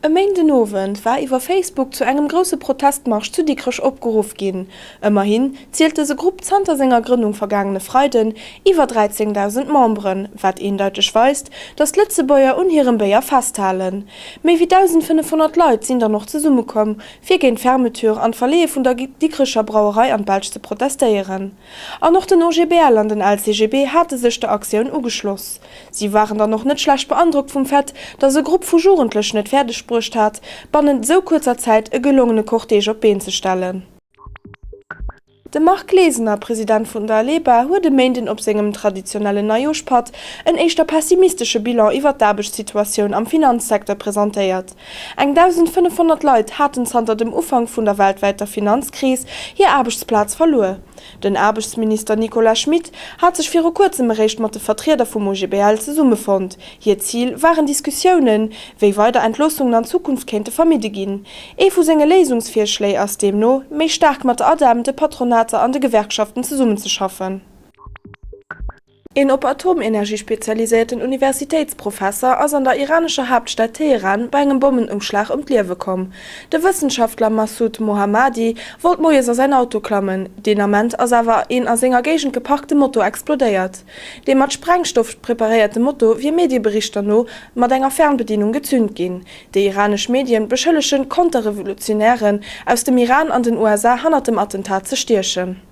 E Méindenowend war iwwer Facebook zu engem grousse Protestmarsch zu Dikrech opgeruff ginn. Ëmmerhin zielt dëse Grupp zanter senger Grënnung vergaangene Freiden iwwer 13.000 Memberen, wat eendeiteg weist, datt d'Lëtzebuerger un hirem Béier festhalen. Méi wéi 1.500 Leit sinn dann och zesummekomm, fir géint d'Fermeture an d'Verleeë vun der Dikrecher Brauerei an d'Belsch ze protestéieren. An och den OGBL an den LCGB hate sech der Aktioun ugeschloss. Si waren dann och net schlecht beandrockt vum Fait, datt e Grupp vu Jugendlechen et fäerdeg bruecht hat, bannent esou kuerzer Zäit e gelongene Cortège op d'Been ze stellen. De Marc Glesener, President vun der Aleba, huet e Méinden op sengem traditionellen Neijooschpatt en éischter pessimistesche Bilan iwwer d'Aarbechtssituatioun am Finanzsecteur presentéiert. Eng 1.500 Leit haten zanter dem Ufank vun der weltwäiter Finanzkris hir Aarbechtsplaz verluer. Den Aarbechtsminister Nicolas Schmit hat sech viru kuerzem eréischt mat de Vertrieder vum OGBL zesummefonnt. Hiert Zil waren Diskussiounen, wéi weider Entloossungen an Zukunft kéinte vermidde ginn. Ee vu senge Léisungsvirschléi ass deemno, méi staark mat der ADEM, de Patronater an de Gewerkschaften zesummenzeschaffen. Een op Atomenergie spezialiséierten Universitéitsprofesser ass an der iranescher Haaptstad Teheran bei engem Bommenumschlag ëm d'Liewe komm. De Wëssenschaftler Massoud Mohammadi wollt moies a säin Auto klammen. Deen Ament ass awer een a senger Géigend geparkte Moto explodéiert. Dee mat Sprengstoff preparéierte Moto wier Medieberichter no mat enger Fernbedienung gezünt ginn. Déi iranesch Medien beschëllegen d'Konterrevolutionären aus dem Iran an den USA hannert dem Attentat ze stiechen.